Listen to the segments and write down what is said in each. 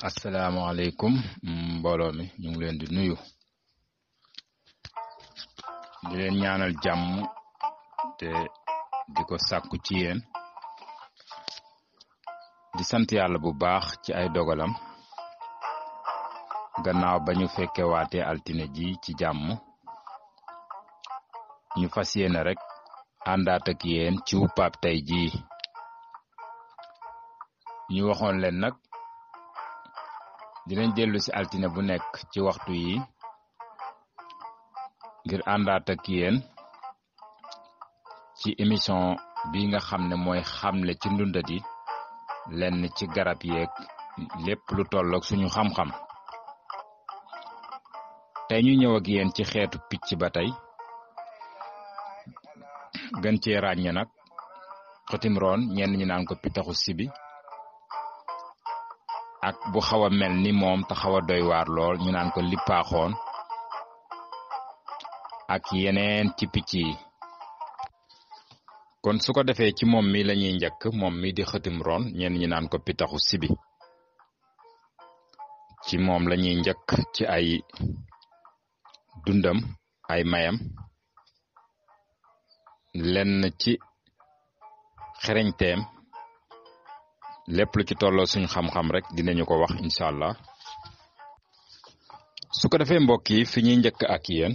asalaamaaleykum mbooloo mi ñu ngi leen di nuyu di leen ñaanal jàmm te di ko sàkku ci yéen di sant yàlla bu baax ci ay dogalam gannaaw ba ñu fekke waatee altine ji ci jàmm ñu fas yéene rek àndaat ak yéen ci wuppaab tey ji ñu waxoon leen nag dinañ dellu ci altine bu nekk ci waxtu yi ngir àndaat ak yéen ci émission bi nga xam ne mooy xamle ci ndundadi lenn ci garab yeeg lépp lu tollook suñu xam-xam tey ñu ñëw ak yéen ci xeetu picc ba tey gën cee ràññe nag xëtim roon ñenn ñi naan ko pitaxu sibi ak bu xaw a mel ni moom te xaw a doy waar lool ñu naan ko lippaaxoon ak yeneen ci picc yi kon su ko defee ci moom mi lañuy njëkk moom mi di xëtim roon ñenn ñi naan ko pitaxu sibi ci moom lañuy njëkk ci ay dundam ay mayam lenn ci xereñteem lépp lu ci tolloo suñu xam-xam rek dinañu ko wax incha allah su ko defee mbokk yi fi ñuy njëkk ak yéen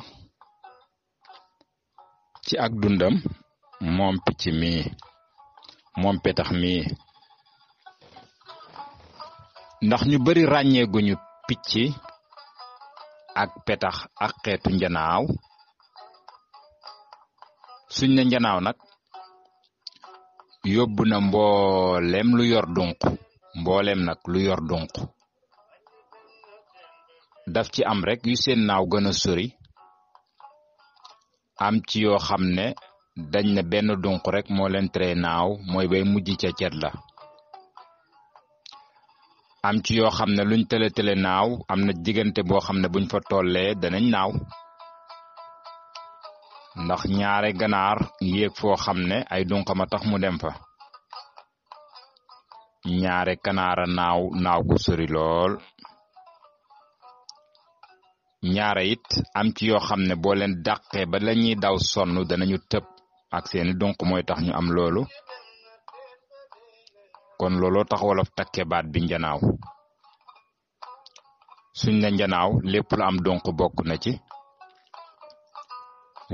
ci ak dundam moom picc mi moom petax mi ndax ñu bari ràññeeguñu picc ak petax ak xeetu njanaaw suñ ne njanaaw nag yóbbu na mboolem lu yor dunq mboolem nag lu yor dunq daf ci am rek yu seen naaw gën a sori am ci yoo xam ne dañ ne benn dunq rek moo leen tere naaw mooy bay mujj ca cet la am ci yoo xam ne luñ tële naaw am na diggante boo xam ne buñ fa tollee danañ naaw ndax ñaare ganaar yéeg foo xam ne ay dunqama tax mu dem fa ñaare kanaara naaw gu sori lool ñaare it am ci yoo xam ne boo leen dàqee ba lañuy daw sonn danañu tëb ak seeni dunq mooy tax ñu am loolu kon looloo tax wolof takke baat bi njanaaw suñ ne njanaaw lépp lu am dunq bokk na ci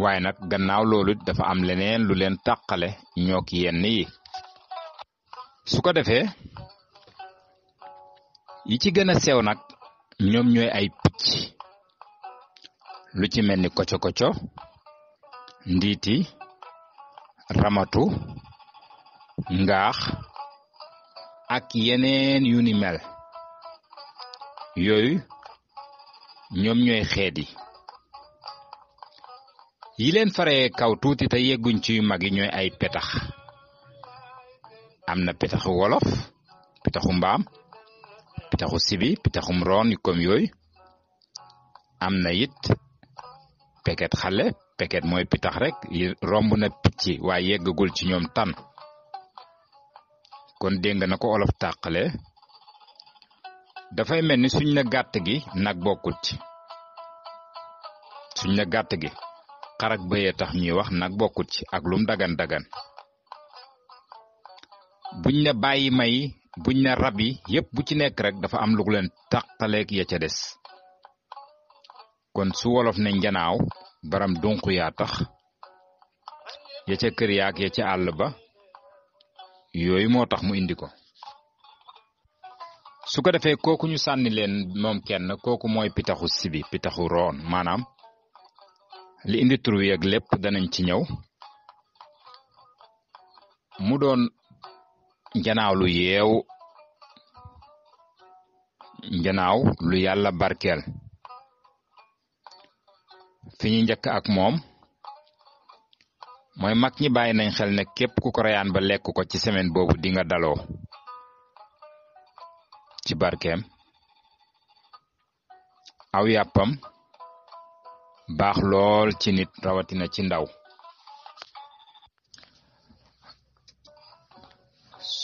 waaye nag gannaaw loolu dafa am leneen lu leen tàqale ñoo ki yenn yi su ko defee yi ci gën a sew nag ñoom ñooy ay picc lu ci mel ni koco-koco ndiiti ramatu ngaax ak yeneen yu ni mel yooyu ñoom ñooy xeet yi leen faree kaw tuuti te yegguñ ci yu mag yi ñooy ay petax am na petaxu wolof petaxu mbaam petaxu sibi petaxum roon comme yooyu am na it peket xale peket mooy pitax rek yi romb na picc waaye yeggagul ci ñoom tan kon dégg na ko olof tàqale dafay mel ni suñ na gàtt gi nag bokkul ci suñ na gàtt gi xarak bëyee tax ñuy wax nag bokkut ci ak lum dagan buñ ne bàyyi may buñ ne rab yi yépp bu ci nekk rek dafa am lu leen tàqaleeg ya ca des kon su wolof ne njanaaw baram dunq yaa tax ya ca kër yaak ya ca àll ba yooyu moo tax mu indi ko su ko defee kooku ñu sànni leen moom kenn kooku mooy pitaxu sibi pitaxu roon maanaam li indi tur wi ak lépp danañ ci ñëw mu doon njanaaw lu yeew njanaaw lu yàlla barkeel fi ñu njëkk ak moom mooy mag ñi bàyyi nañ xel ne képp ku ko reyaan ba lekk ko ci semaine boobu di nga daloo ci barkeem aw yàppam baax lool ci nit rawatina ci ndaw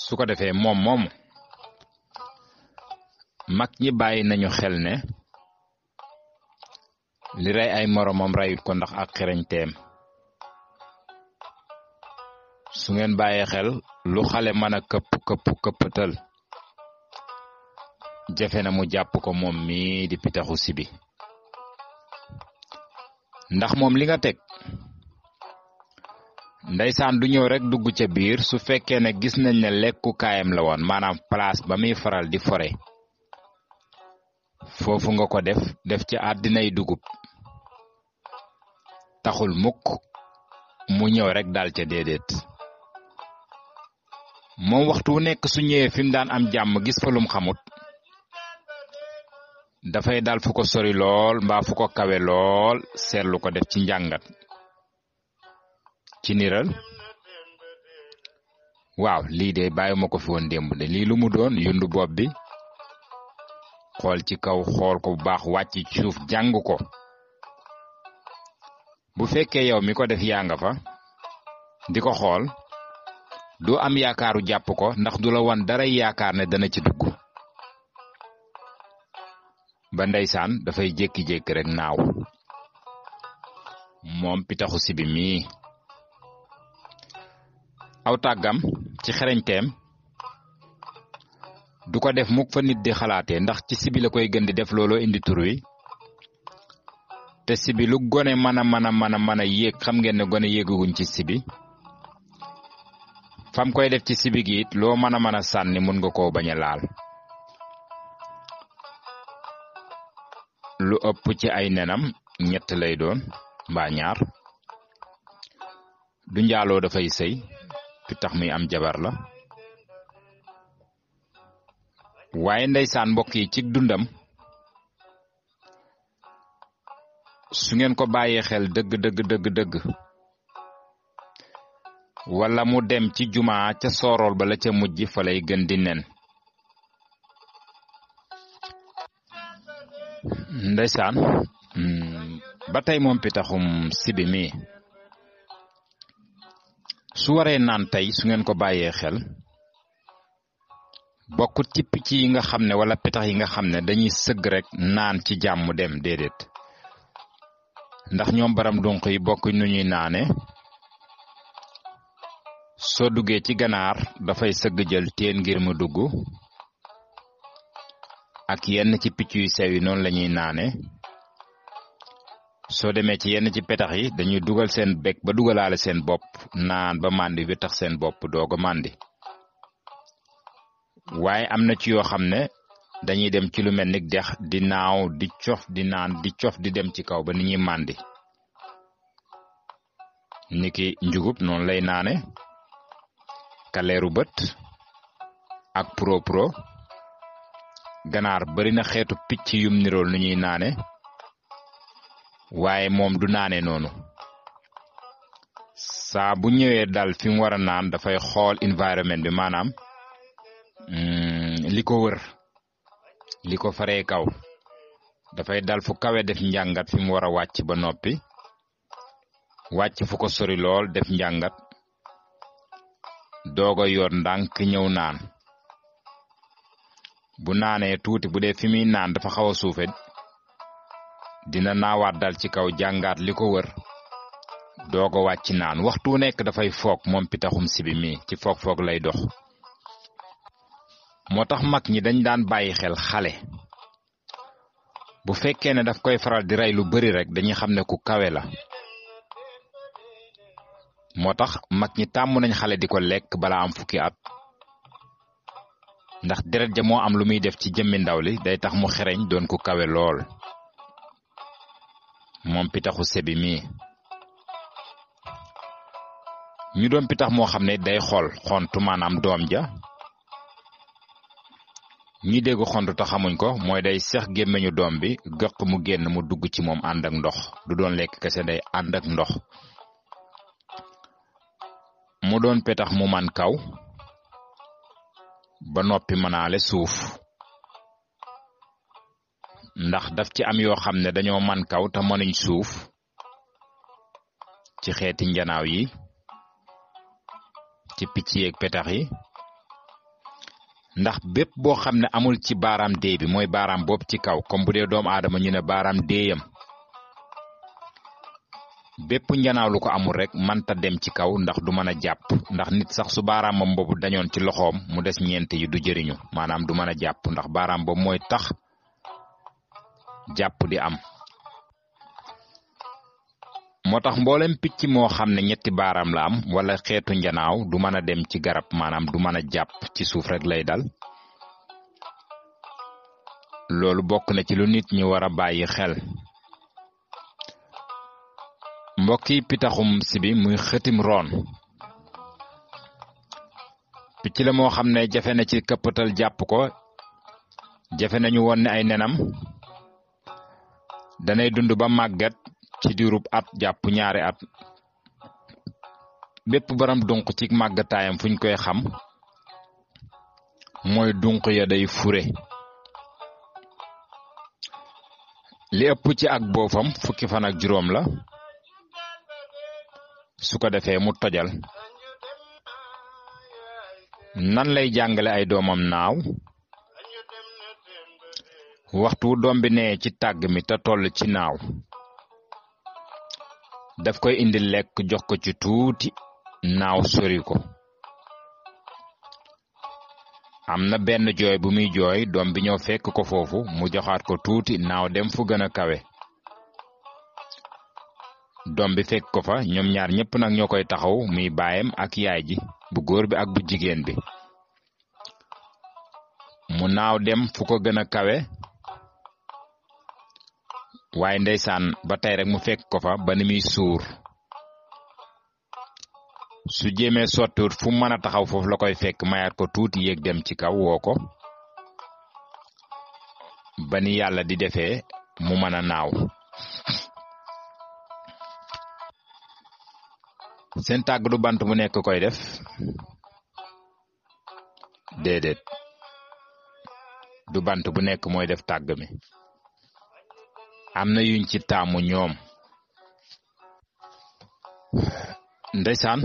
su ko defee moom mag ñi bàyyi nañu xel ne li rey ay moromam rayut ko ndax ak xereñteem. su ngeen bàyyee xel lu xale mën a këppatal jafe na mu jàpp ko moom mii di pitaxu sibi, ndax moom li nga teg ndeysaan du ñëw rek dugg ca biir su fekkee ne gis nañ ne lekku kaayam la woon, maanaam place ba muy faral di fore foofu nga ko def ci àddinay dugub, taxul mukk mu ñëw rek dal ca déedéet. moom waxtu wu nekk su ñëwee fi mu daan am jàmm gis fa lum xamut dafay dal fu ko sori lool mbaa fu ko kawe lool seetlu ko def ci njàngat ci niral. waaw lii de bàyyi ma ko fi woon démb de lii lu mu doon yundu bopp bi xool ci kaw xool ko bu baax wàcc ci suuf jàng ko. bu fekkee yow mi ko def yaa nga fa di ko xool doo am yaakaaru jàpp ko ndax du la wan dara yaakaar ne dana ci dugg ba ndeysaan dafay jékki-jékki rek naaw. moom pitaxu sibi mii aw tàggam ci xereñteem du ko def mukk fa nit di xalaatee, ndax ci sibi la koy gën di def looloo indi tur wi. te sibi lu gone mën a yéeg, xam ngeen ne gone yéeguguñ ci sibi. fam koy def ci sibi gi it loo mën a sànni mun nga koo bañ a laal. lu ëpp ci ay nenam 3 lay doon mbaa 2. du njaaloo dafay sëy pitax muy am jabar la. waaye ndeysaan mbokk yi ci dundam su ngeen ko bàyyee xel dëgg wala mu dem ci jumaa ca soorool ba la ca mujj fa lay gën di nen. ndeysaan ba tey moom pitaxum sibi mi su waree naan tey su ngeen ko bàyyee xel bokkut ci picc yi nga xam ne wala pitax yi nga xam ne dañuy sëgg rek naan ci jàmm dem déedéet, ndax ñoom baram dunq yi bokk nu ñuy naane. soo duggee ci ganaar dafay sëgg jël teen ngir mu dugg, ak yenn ci picc yu sew yi noonu la ñuy naane. soo demee ci yenn ci petax yi dañuy dugal seen bek ba dugalaale seen bopp naan ba màndi wi tax seen bopp dooga màndi. waaye am na ci yoo xam ne dañuy dem ci lu mel ni dex di naaw di cof di naan di cof di dem ci kaw ba ni ñuy màndi. niki njugub noonu lay naane, kaleeru bët ak pro ganaar bari na xeetu picc yum nirool nu ñuy naane, waaye moom du naane noonu. saa bu ñëwee dal fi mu war a naan dafay xool environnement bi, maanaam li ko wër li ko faree kaw dafay dal fu kawe def njàngat fi mu war a wàcc ba noppi wàcc fu ko sori lool def njàngat dooga yor ndànk ñëw naan. bu naanee tuuti bu dee fi muy naan dafa xaw a suufe dina naawaat dal ci kaw jàngaat li ko wër dooga wàcc naan. waxtu nekk dafay foog moom pitaxum sibi mi ci foog lay dox. moo tax mag ñi dañ daan bàyyi xel xale bu fekkee ne daf koy faral di rey lu bari rek dañuy xam ne ku kawe la. moo tax mag ñi tàmm nañ xale di ko lekk bala am fukki at, ndax deret ja moo am lu muy def ci jëmmi ndaw li, day tax mu xereñ doon ku kawe lool. moom pitaxu sibi mi ñu doon pitax moo xam ne day xool xontu, maanaam doom ja. ñi dégg xontu ta xamuñ ko mooy day sex gémmiñu doom bi gëq mu génn mu dugg ci moom ànd ak ndox, du doon lekk kese day ànd ak ndox. mu doon petax mu man kaw ba noppi mënaale suuf, ndax daf ci am yoo xam ne dañoo man kaw te mënuñ suuf ci xeeti njanaaw yi, ci picc yeeg petax yi. ndax bépp boo xam ne amul ci baaraam dee bi mooy baaraam bopp ci kaw comme bu dee doomu aadama ñu ne baaraam deeyam bépp njanaaw lu ko amul rek mënta dem ci kaw ndax du mën a jàpp ndax nit sax su baaraamam boobu dañoon ci loxoom mu des ñeent yi du jëriñu maanaam du mën a jàpp ndax baaraam boobu mooy tax jàpp di am. moo tax mboolem picc moo xam ne ñetti baaraam la am wala xeetu njanaaw du mën a dem ci garab maanaam du mën a jàpp ci suuf rek lay dal. loolu bokk na ci lu nit ñi war a bàyyi xel. mbokki pitaxum sibi muy xëtim roon picc la moo xam ne jafe na ci këppatal jàpp ko jafe nañu woon ne ay nenam danay dund ba màggat ci diirub at jàpp ñaari at bépp baram dunq ci màggataayam fuñ koy xam mooy dunq ya day fure li ëpp ci ak boofam fukki fan ak juróom la su ko defee mu tojal. nan lay jàngale ay doomam naaw waxtu doom bi nee ci tàgg mi te toll ci naaw daf koy indi lekk jox ko ci tuuti naaw sori ko. am na benn jooy bu muy jooy doom bi ñëw fekk ko foofu mu joxaat ko tuuti naaw dem fu gën a kawe. doom bi fekk ko fa ñoom ñaar ñëpp nag ñoo koy taxaw muy baayam ak yaay ji bu góor bi ak bu jigéen bi. mu naaw dem fu ko gën a kawe waaye ndeysaan ba tey rek mu fekk ko fa ba ni muy suur su jéemee sottiwut fu mën a taxaw foofu la koy fekk mayaat ko tuuti yéeg dem ci kaw woo ko ba ni yàlla di defee mu mën a naaw. seen tàgg du bant bu nekk koy def déedéet du bant bu nekk mooy def tàgg mi am na yuñ ci taamu ñoom. ndeysaan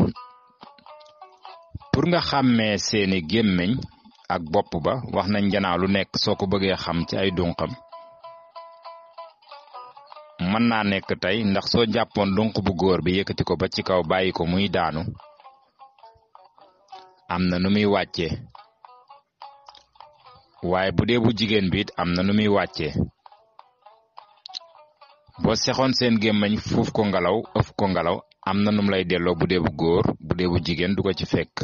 pour nga xàmmee seeni gémmiñ ak bopp ba wax nañ njanaaw lu nekk soo ko bëggee xam ci ay dunqam mën naa nekk tey ndax soo jàppoon dunq bu góor bi yëkkati ko ba ci kaw bàyyi ko muy daanu am na nu muy wàccee waaye bu dee bu jigéen bi it am na nu muy wàccee. boo sexoon seen gémmañ fuuf ko ngelaw ëf ko ngelaw am na num lay delloo bu dee bu góor bu dee bu jigéen du ko ci fekk.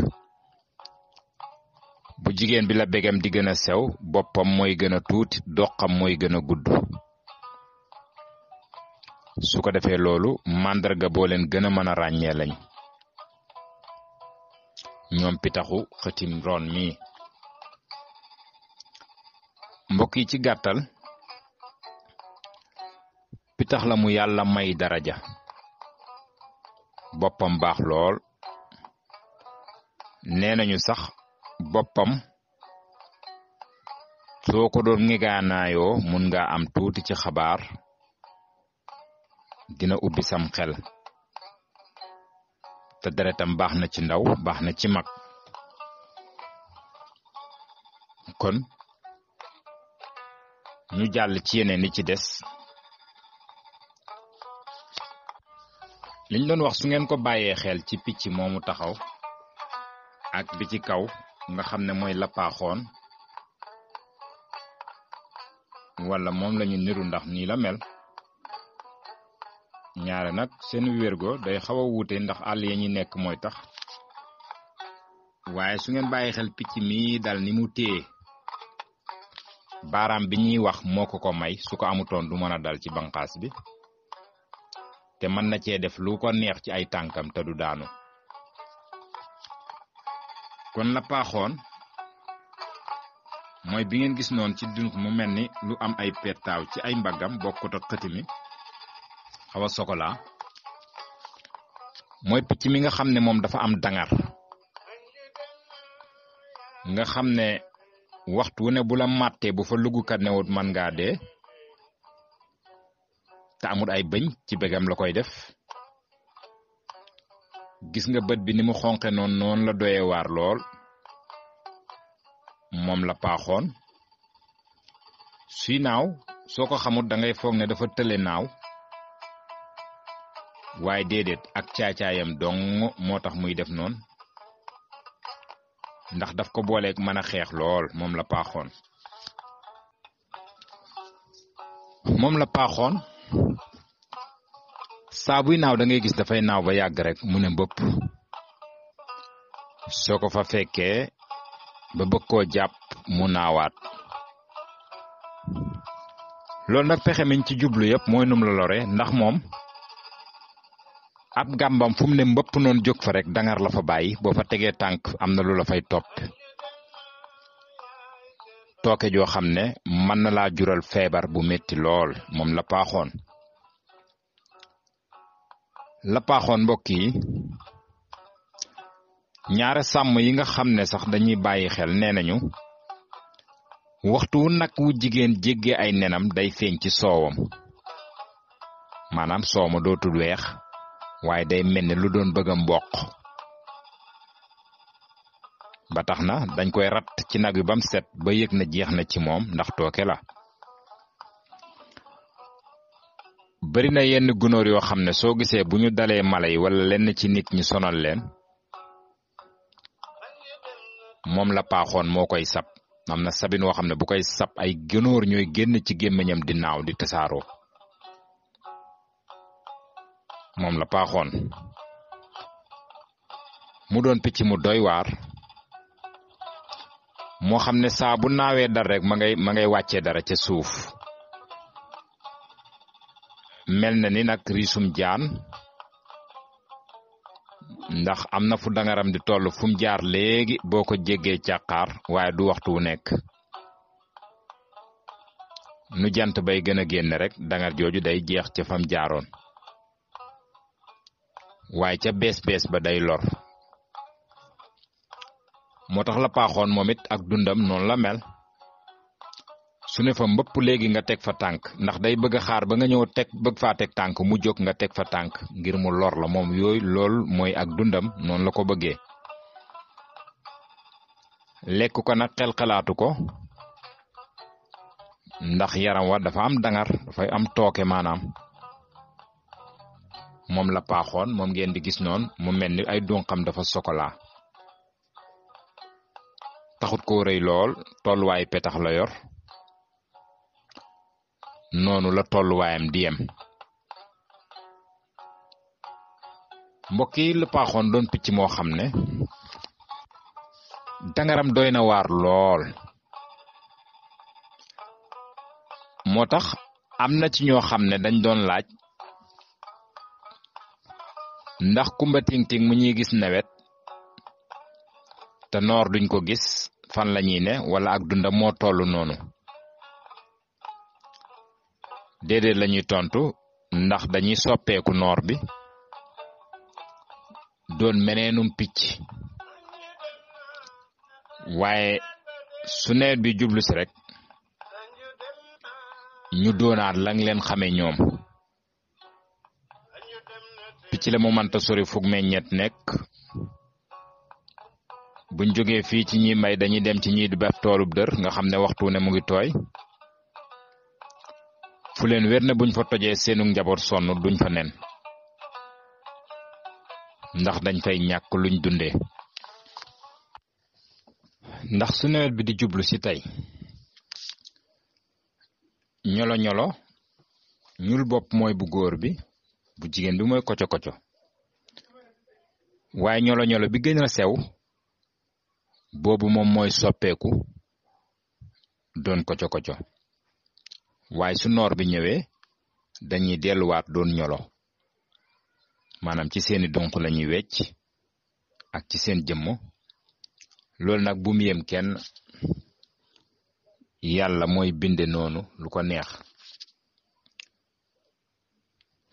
bu jigéen bi la begam di gën a sew boppam mooy gën a tuuti doxam mooy gën a gudd. su ko defee loolu màndarga boo leen gën a mën a ràññee lañ. ñoom pitaxu xëtim roon mi. mbokk yi ci gàttal pitax la mu yàlla may daraja boppam baax lool nee nañu sax boppam soo ko doon ngegaanaayoo mun nga am tuuti ci xabaar dina ubbi sam xel te deretam baax na ci ndaw baax na ci mag. kon ñu jàll ci yeneen li ci des. liñ doon wax su ngeen ko bàyyee xel ci picc moomu taxaw ak bi ci kaw nga xam ne mooy lappaaxoon wala moom lañu niru ndax nii la mel. ñaare nag seen wérgo day xaw a wuute ndax àll ya ñi nekk mooy tax waaye su ngeen bàyyi xel picc mi dal ni mu téye baaraam bi ñuy wax moo ko may su ko amutoon du mën a dal ci banqaas bi te mën na cee def lu ko neex ci ay tànkam te du daanu. kon la paaxoon mooy bi ngeen gis noonu ci dunk mu mel ni lu am ay pettaaw ci ay mbaggam bokkut ak xëti mi xaw a sokola mooy picc mi nga xam ne moom dafa am dangar nga xam ne waxtu wu ne bu la màttee bu fa lugukat newut man ngaa dee te amul ay bëñ ci begam la koy def. gis nga bët bi ni mu xonqe noonu la doyee waar lool moom la paaxoon suy naaw soo ko xamut da ngay foog ne dafa tële naaw waaye déedéet ak caacaayam dong moo tax muy def noonu ndax daf ko booleeg mën a xeex lool moom la paaxoon saa buy naaw da ngay gis dafay naaw ba yàgg rek mu ne mbëpp soo ko fa fekkee ba bëgg koo jàpp mu naawaat loolu nag pexe miñ ci jublu yëpp mooy num la lore ndax moom ab gàmbam fu mu ne mbëpp noonu jóg fa rek dangar la fa bàyyi boo fa tegee tànk am na lu la fay topp tooke joo xam ne mën na laa jural feebar bu metti lool moom la paaxoon mbokk yi ñaare sàmm yi nga xam ne sax dañuy bàyyi xel nee nañu waxtu wu nag wu jigéen jéggee ay nenam day feeñ ci soowam maanaam soow ma dootul weex waaye day mel ni lu doon bëgg a mboq ba tax na dañ koy rat ci nag wi bam set ba yëg na jeex na ci moom ndax tooke la bari na yenn gunóor yoo xam ne soo gisee bu ñu dalee mala yi wala lenn ci nit ñi sonal leen moom la paaxoon moo koy sab am na sabin woo xam ne bu koy sab ay gunóor ñooy génn ci gémmiñam di naaw di tasaaroo moom la paaxoon mu doon picc mu doy waar moo xam ne saa bu naawee dara rek ma ngay wàccee dara ca suuf mel na ni nag riisum jaan ndax am na fu dangaram di toll fu mu jaar léegi boo ko jéggee càqaar waaye du waxtu wu nekk nu jant bay gën a génn rek dangar jooju day jeex ca fam jaaroon waaye ca bees ba day lor moo tax la paaxoon moom it ak dundam noonu la mel su ne fa mbëpp léegi nga teg fa tànk ndax day bëgg a xaar ba nga ñëw bëgg faa teg tànk mu jóg nga teg fa tànk ngir mu lor la moom yooyu lool mooy ak dundam noonu la ko bëggee lekk ko nag xel xalaatu ko ndax yaram wa dafa am dangar dafay am tooke maanaam moom la paaxoon moom ngeen di gis noonu mu mel ni ay dunqam dafa sokola taxut ko rëy lool tolluwaay petax la yor noonu la tolluwaayam di yem mbokk yi la paaxoon doon picc moo xam ne dangaram doy na waar lool moo tax am na ci ñoo xam ne dañ doon laaj ndax kumba ting-ting mu ñuy gis nawet te noor duñ ko gis fan la ñuy ne wala ak dundam moo toll noonu déedéet lañuy tontu ndax dañuy soppeeku noor bi doon meneenum picc waaye su nawet bi jublu si rek ñu doonaat lañ leen xame ñoom picc la mu mënta sori fug meññet nekk buñ jógee fii ci ñi mbay dañuy dem ci ñi di bef toolub dër nga xam ne waxtu ne mu ngi tooy fu leen wér ne buñ fa tojee seenu njaboot sonn duñ fa nen ndax dañ fay ñàkk luñ dundee ndax su nawet bi di jublu si tey ñolo ñuul bopp mooy bu góor bi bu jigéen bi mooy koco waaye ñolo bi gën a sew boobu moom mooy soppeeku doon koco waaye su noor bi ñëwee dañuy delluwaat doon ñolo maanaam ci seeni donk lañuy wecc ak ci seen jëmm loolu nag bu mu yem kenn yàlla mooy binde noonu lu ko neex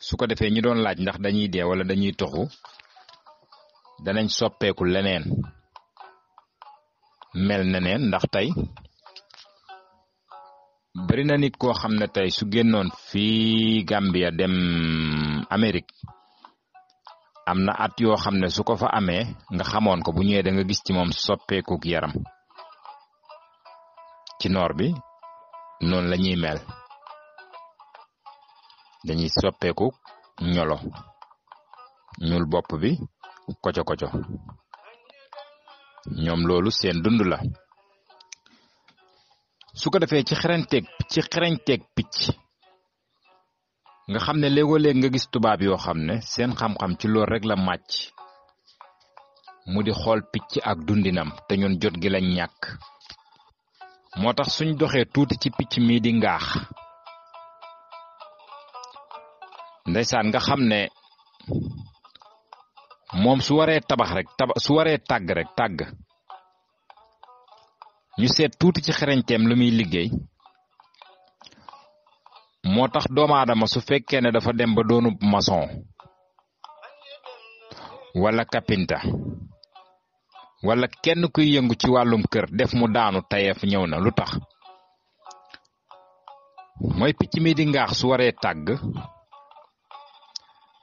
su ko defee ñu doon laaj ndax dañuy dee wala dañuy toxu danañ soppeeku leneen mel neneen ndax tey bari na nit koo xam ne tey su génnoon fii Gambia dem Amérique am na at yoo xam ne su ko fa amee nga xamoon ko bu ñëwee da nga gis ci moom soppeekuk yaram ci noor bi noonu la ñuy mel dañuy soppeeku ñolo ñuul bopp bi koco koco ñoom loolu seen dund la su ko defee ci xereñteeg picc nga xam ne léegoo-léeg nga gis tubaab yoo xam ne seen xam-xam ci loolu rek la màcc mu di xool picc ak dundinam te ñun jot gi lañ ñàkk moo tax suñ doxee tuuti ci picc mii di ngaax ndeysaan nga xam ne moom su waree su waree tàgg ñu seet tuuti ci xereñteem lu muy liggéey moo tax doomu aadama su fekkee ne dafa dem ba doonu maçon wala kapinta wala kenn kuy yëngu ci wàllum kër def mu daanu tayeef ñëw na lu tax mooy picc mi di ngaax su waree tàgg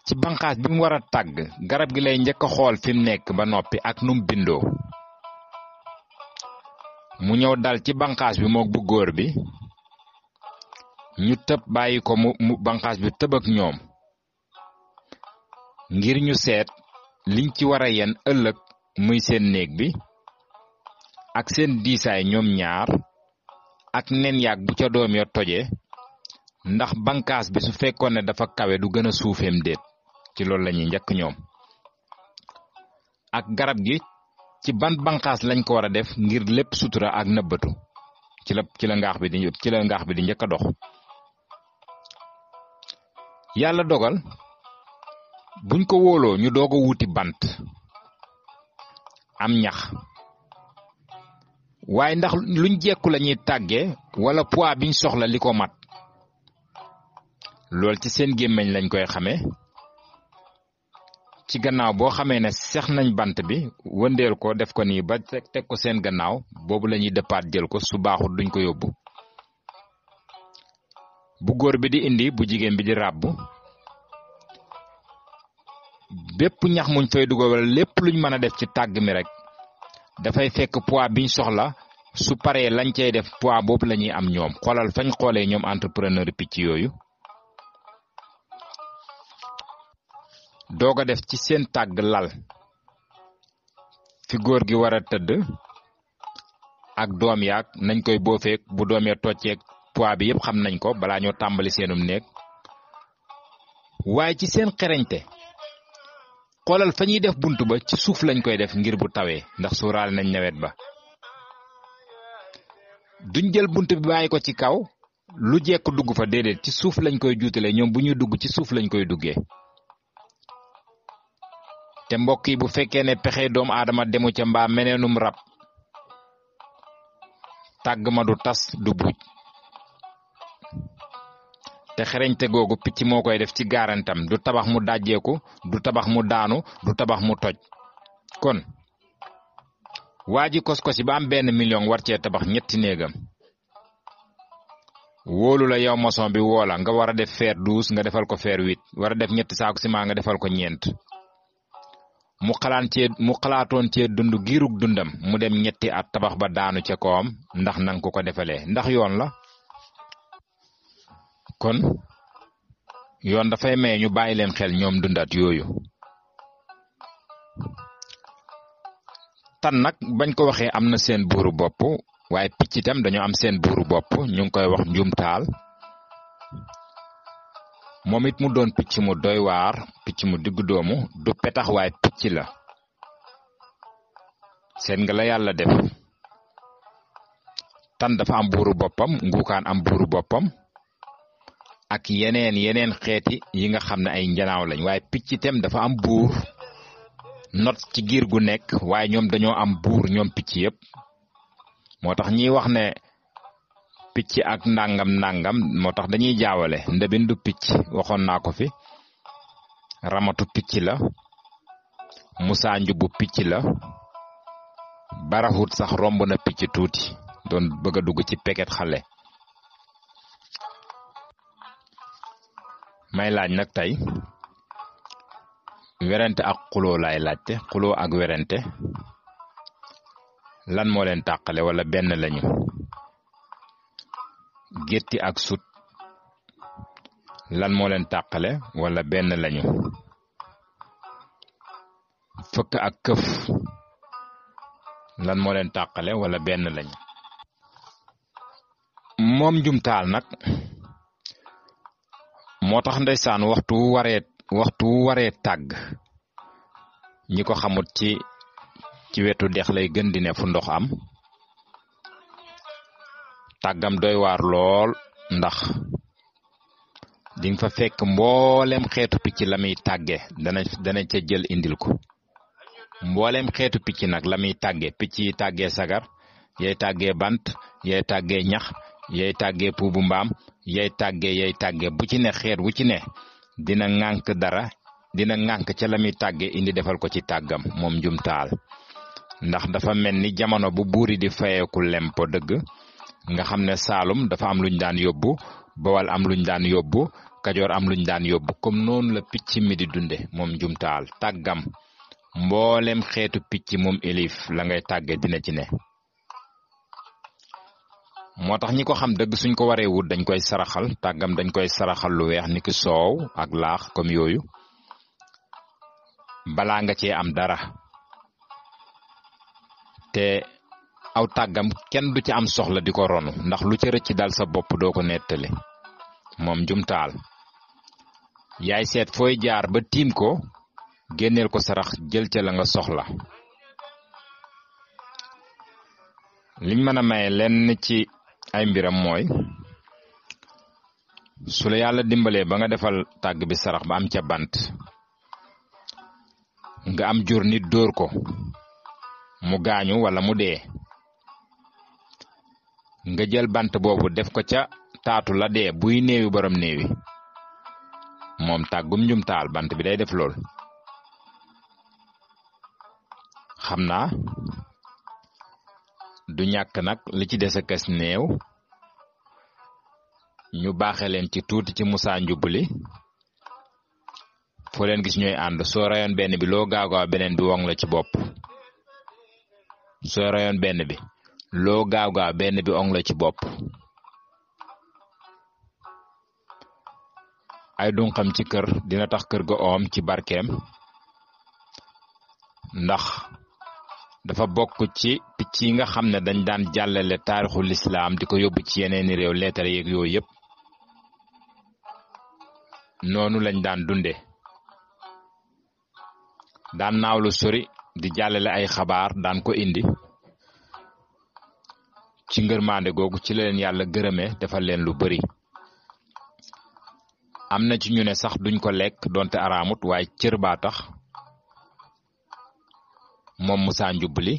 ci banqaas bi mu war a tàgg garab gi lay njëkk a xool fi mu nekk ba noppi ak num bindoo mu ñëw dal ci banqaas bi mook bu góor bi ñu tëb bàyyi ko mu banqaas bi tëb ak ñoom ngir ñu seet liñ ci war a yen ëllëg muy seen néeg bi ak seen diisaay ñoom ñaar ak nen yaag bu ca doom ya toje ndax banqaas bi su fekkoon ne dafa kawe du gën a suufeem déet ci loolu lañuy njëkk ñoom ak garab gi ci ban banqaas lañ ko war a def ngir lépp sutura ak nëbbatu ci la ngaax bi di njëkk a dox yàlla dogal buñ ko wóoloo ñu doog a wuti bant am ñax waaye ndax luñ jekku lañuy tàggee wala poids biñ soxla li ko mat lool ci seen gémmiñ lañ koy xamee ci gannaaw boo xamee ne sex nañ bant bi wëndeel ko def ko nii ba teg ko seen gannaaw boobu lañuy dëppaat jël ko su baaxul duñ ko yóbbu bu góor bi di indi bu jigéen bi di ràbb bépp ñax muñ fay dugal wala lépp luñ mën a def ci tàgg mi rek dafay fekk poids biñ soxla su paree lañ cey def poids boobu la ñuy am ñoom xoolal fañ xoolee ñoom entrepreneur picc yooyu doog a def ci seen tàgg lal fi góor gi war a tëdd ak doom yaag nañ koy boofeek bu doom ya tocceeg poids bi yëpp xam nañ ko balaa ñoo tàmbali seenum néeg waaye ci seen xereñte xoolal fa ñuy def bunt ba ci suuf lañ koy def ngir bu tawee ndax suuraal nañ nawet ba duñ jël bunt bi bàyyi ko ci kaw lu jekk dugg fa déedéet ci suuf lañ koy juutale ñoom bu ñuy dugg ci suuf lañ koy duggee te mbokk yi bu fekkee ne pexe doomu aadama demu ca mbaa meneenum rab tàgg ma du tas du buuj te xereñte googu picc moo koy def ci garantam du tabax mu dajjeeku du tabax mu daanu du tabax mu toj kon waa ji kos-kosi ba am 1 million war cee tabax 3 néegam wóolu la yow maçon bi woola nga war a def fer 12 nga defal ko fer 8 war a def 3 saaku ciment nga defal ko 4 mu xalaatoon cee dund giirug dundam mu dem 3 at tabax ba daanu ca kawam ndax nang ko defalee ndax yoon la kon yoon dafay may ñu bàyyi leen xel ñoom dundat yooyu tan nag bañ ko waxee am na seen buuru bopp waaye picc itam dañoo am seen buuru bopp ñu ngi koy wax njumtaal moom it mu doon picc mu doy waar picc mu diggu doomu du petax waaye picc la seen nga la yàlla def tan dafa am buuru boppam nguukaan am buuru boppam ak yeneen xeeti yi nga xam ne ay njanaaw lañ waaye picc itam dafa am buur not ci giir gu nekk waaye ñoom dañoo am buur ñoom picc yépp moo tax ñiy wax ne picc ak nangam moo tax dañuy jaawale ndebindu picc waxoon naa ko fi ramatu picc la musaa njubu picc la baraxut sax romb na picc tuuti doon bëgg a dugg ci peket xale may laaj nag tey werante ak xuloo laay laajte xuloo ak werante lan moo leen tàqale wala benn lañu gétti ak sut lan moo leen tàqale wala benn lañu fëkk ak këf lan moo leen tàqale wala benn lañu moom njumtaal nag moo tax ndeysaan waxtu wu waree tàgg ñi ko xamut ci wetu dex lay gën di ne fu ndox am tàggam doy waar lool ndax dinga fa fekk mboolem xeetu picc la muy tàgge dana ca jël indil ko mboolem xeetu picc nag la muy tàgge picc yi tàggee sagar yay tàggee bant yay tàggee ñax yay tàggee puubu mbaam yay tàggee bu ci ne xeet wu ci ne dina ŋànk ca la muy tàggee indi defal ko ci tàggam moom njumtaal ndax dafa mel ni jamono bu buuri di fayeeku lempo dëgg nga xam ne Saalum dafa am luñ daan yóbbu Bawal am luñ daan yóbbu Kajoor am luñ daan yóbbu comme noonu la picc mi di dunde moom njumtaal tàggam mboolem xeetu picc moom élif la ngay tàgge dina ci ne moo tax ñi ko xam dëgg suñ ko waree wut dañ koy saraxal tàggam dañ koy saraxal lu weex niki soow ak laax comme yooyu balaa nga cee am dara te aw tàggam kenn du ci am soxla di ko ronu ndax lu ca rëcc dal sa bopp doo ko nettali moom njumtaal yaay seet fooy jaar ba tiim ko génneel ko sarax jël ca la nga soxla liñ mën a maye lenn ci ay mbiram mooy su la yàlla dimbalee ba nga defal tàgg bi sarax ba am ca bant nga am jur nit dóor ko mu gaañu wala mu dee nga jël bant boobu def ko ca taatu la dee buy néewi borom néewi moom tàggum njumtaal bant bi day def lool xam naa du ñàkk nag li ci des a kes néew ñu baaxe leen ci tuuti ci Musaa Njubuli foo leen gis ñooy ànd soo rayoon benn bi loo gaaw beneen bi woŋ la ci bopp soo rayoon benn bi loo gaaw benn bi woŋ la ci bopp ay dunqam ci kër dina tax kër ga oom ci barkeem ndax dafa bokk ci picc yi nga xam ne dañ daan jàllale taarixu lislaam di ko yóbbu ci yeneeni réew leetar yeeg yooyu yëpp noonu lañ daan dunde daan naaw lu sori di jàllale ay xabaar daan ko indi ci ngërmande googu ci la leen yàlla gërëme defal leen lu bari am na ci ñu ne sax duñ ko lekk donte araamut waaye cër baa tax moom Musaa Njubuli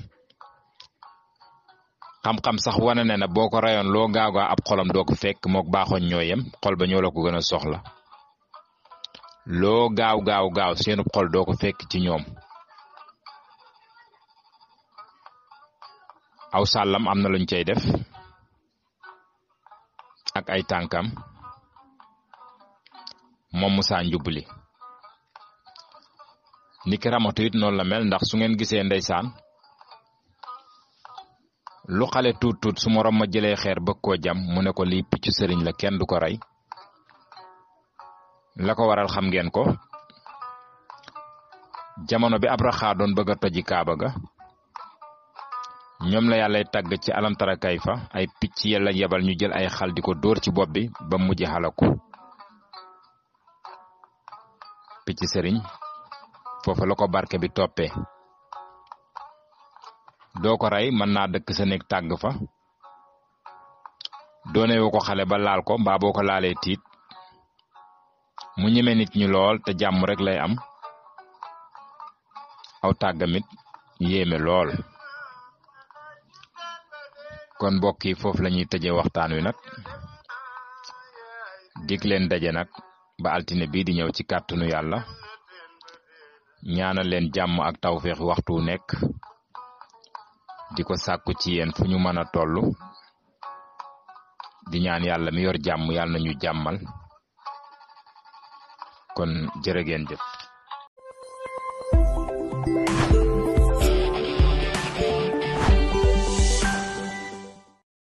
xam-xam sax wane na boo ko rayoon loo gaaw ab xolam doo ko fekk mook baaxoon ñoo yem xol ba ñoo la ko gën a soxla loo gaaw seenub xol doo ko fekk ci ñoom aw sàllam am na luñ cay def ak ay tànkam moom Musaa Njubuli niki ramatu it noonu la mel ndax su ngeen gisee ndeysaan lu xale tuut su morom ma jëlee xeer bëgg koo jam mu ne ko lii picc sëriñ la kenn du ko rey la ko waral xam ngeen ko jamono bi Abraxa doon bëgg a toji Kaaba ga ñoom la yàllay tàgg ci alam tara kayfa ay picc yàlla yebal ñu jël ay xal di ko dóor ci bopp bi ba mujj xalaku picc sëriñ foofu la ko barke bi toppee doo ko rey mën naa dëkk sa néeg tàgg fa doone woo ko xale ba laal ko mbaa boo ko laalee tiit mu ñeme nit ñi lool te jàmm rek lay am aw tàggamit yéeme lool kon mbokk yi foofu la ñuy tëjee waxtaan wi nag dig leen daje nag ba altine bii di ñëw ci kàttanu yàlla ñaanal leen jàmm ak tawféex waxtu nekk di ko sàkku ci yéen fu ñu mën a toll di ñaan yàlla mi yor jàmm yàlla nañu jàmmal kon jërë ngeen jëf